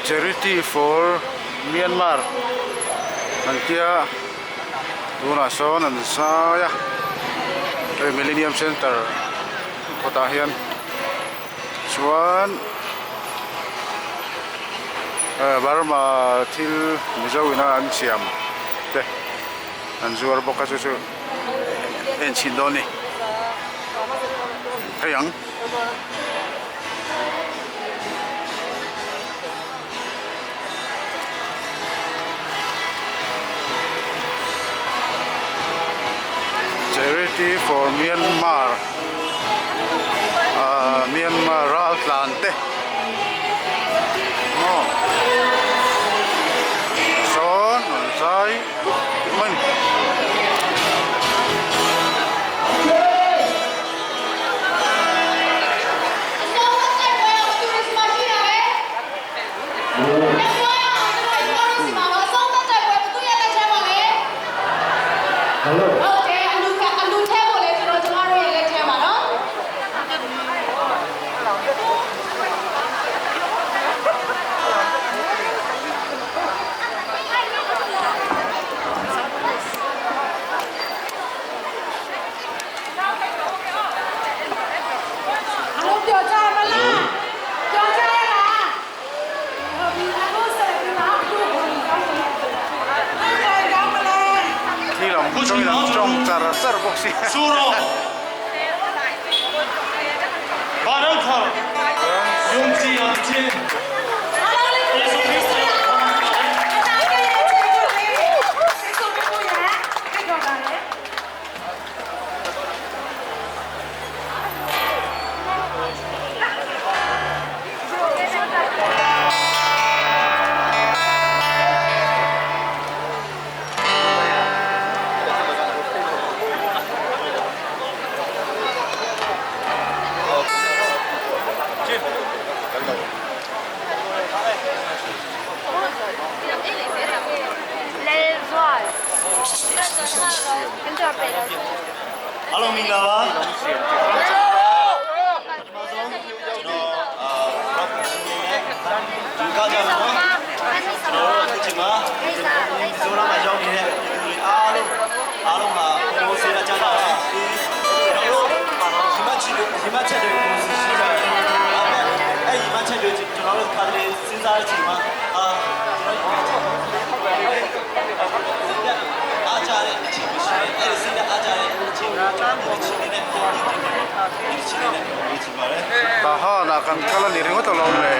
Charity for Myanmar an tia tunah sawn an zai a hei Millennium Centre kawtah hian chuan Burma thil Mizo ina an siam te an zuar bawk a chu chu en chhin dawn a ni thei ang. Charity for Myanmar ahh Myanmar ral tlan te maw sawn an zai mai a ni. Khi lam tawng lam tawng char char bawk si. Tahan ah kan kal a ni ringawt alawm le.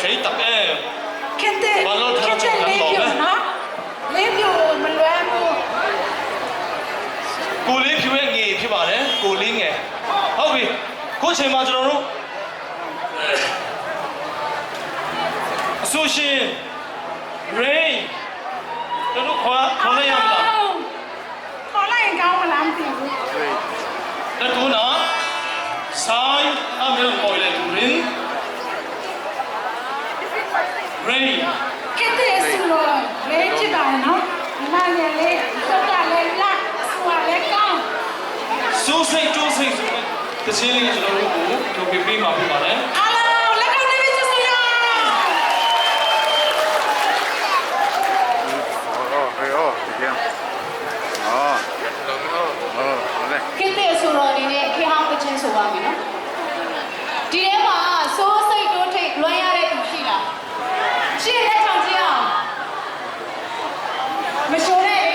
tlei tak em. Vanlalthara chu kan lawm e. Ku li phiu e ngi phiu ba le ku li nge. Hau bi khu chei ma chu ru. Su shin rain ကျွန်တော်ခေါ်ခေါ်လိုက်ရမလား ခေါ်လိုက်ရင်ကောင်းမလားမသိဘူး တတူနာဆိုင်အမေပေါ်လေတူရင် rain ခက်တဲ့ဆူတော့လဲဖြစ်ပါနော်ညီမငယ်လေးသုတ်ကလည်းလက်ဆူကလည်းကောင်း စူးစိတ်ကျိုးစိတ်ဆိုတဲ့တခြင်းလေးကျွန်တော်တို့ကိုထုတ်ပြပေးမှာဖြစ်ပါတယ် အားလုံးလက်ကောက်နေပြီဆူရ အော်ဟေးအော်ဒီပြန်အော်အော်ဟုတ်လေ ခင်းတဲ့ဆိုတော့အနေနဲ့ခေဟောင်းပချင်းဆိုပါမယ်နော်ဒီထဲမှာစိုးစိတ်တိုးထိတ်လွှမ်းရတဲ့သူရှိလားရှိရင်လက်ချောင်ကြည့်အောင်မရှိုးနဲ့လေ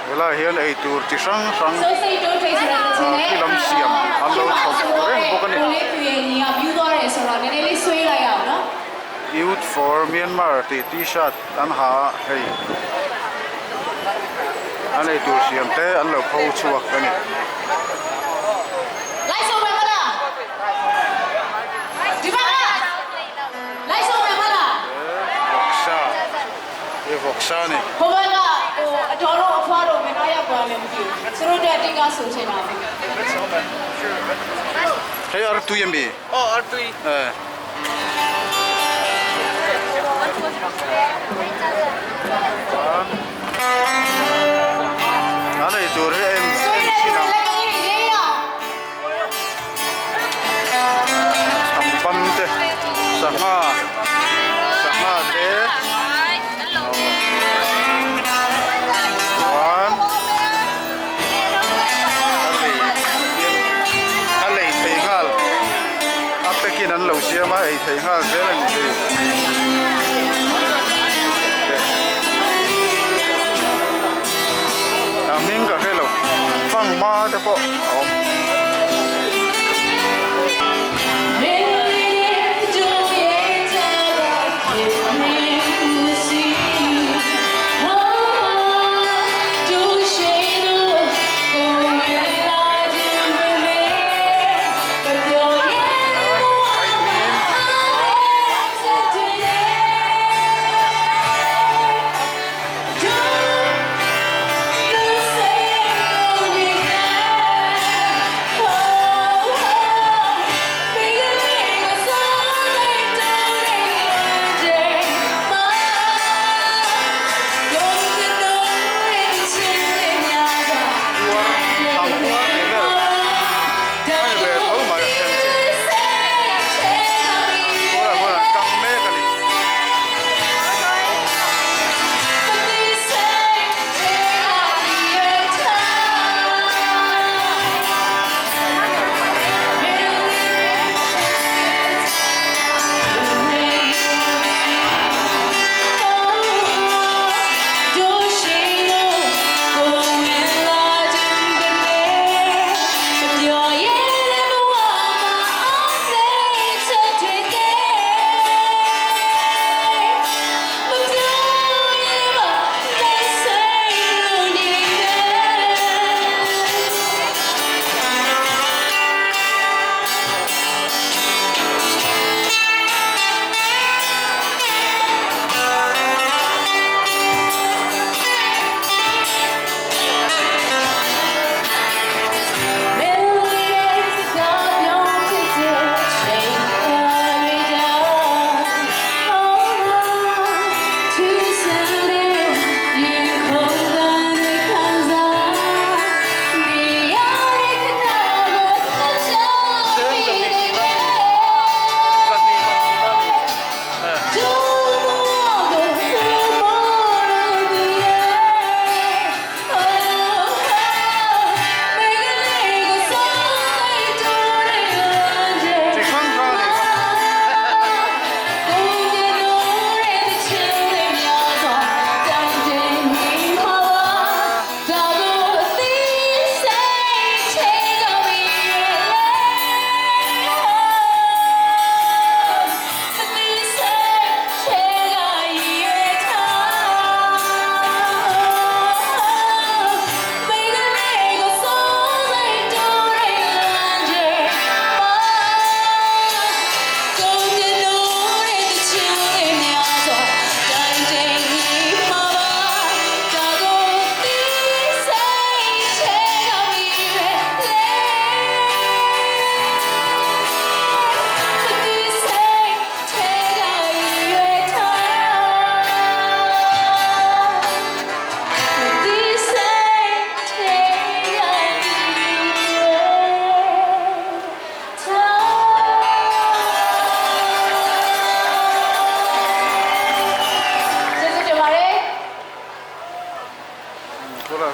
ဝလာhian ei tur chi hrang hrang စိုးစိတ်တိုးထိတ်ဆိုတဲ့ချင်းနဲ့ ဒီလမ်းစီယမ်အလောchhawp reng bawk a ni ကိုလေးဖြူရဲ့ညီကပြူးသွားတယ်ဆိုတော့နည်းနည်းလေးဆွေးလိုက်ရအောင်နော် Youth for Myanmar tih t-shirt an ha a hei an ei tur siam te an lo pho chhuak a ni. လိုက်ဆုံးမယ်မလားဒီဘက်ကလိုက်ဆုံးမယ်မလား Vawksa he vawksa a ni. ဟိုဘက်ကဟိုအတော်တို့အဖွားတို့မင်းတို့ရောက်သွားလည်းမသိဘူးသူတို့တက်တင်းကဆိုချင်တာပဲ Hei artui ami? Oh, artui. Eh. An ei tur hi en ဆွေး en တဲ့ chin a လက်ကလေးရေးရအောင် cham ban te sangha sangha te chuan a lei a lei thei nghal a packing an lo siam a ei thei nghal zel a ni thei a hming ka hre lo fanghma te pawh a awm.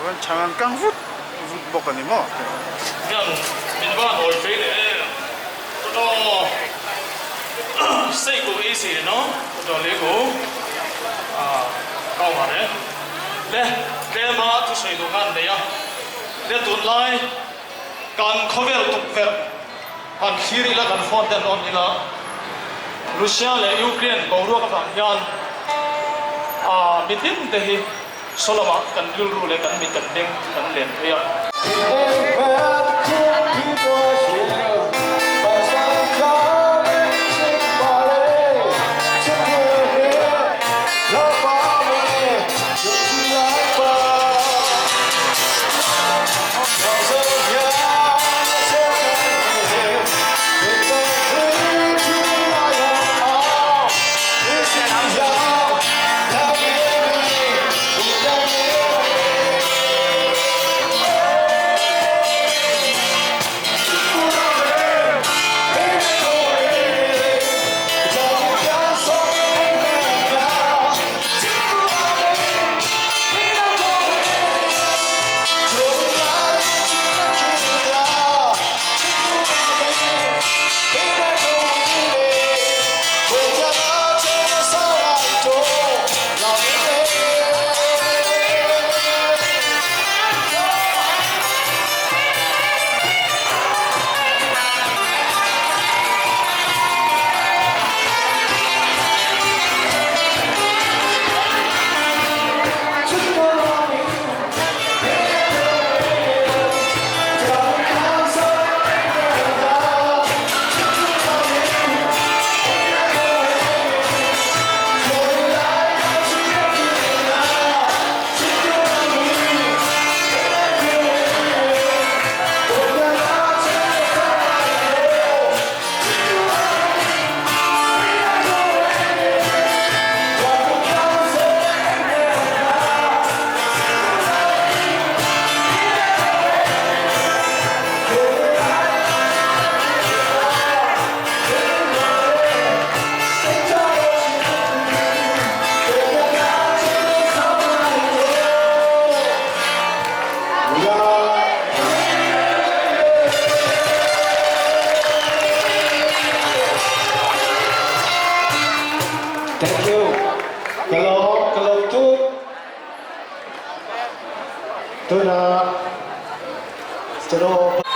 Chuan chhang an kang vut vut bawk a ni maw? Hian min va nawi fei leh em? Tawtaw sei ku ei si no tawtaw le ku a kau ma re le tlema thusawi duh khan nei a le tunlai kan khawvel tukverh han thlir ila kan phone te an on ila Russia leh Ukraine boruak avang hian a mitin te hi Saw lamah kan rilru leh kan mit kan beng kan len phei a. Thank you. Ka lawm, ka lawm tuk. Tuna, Tuna.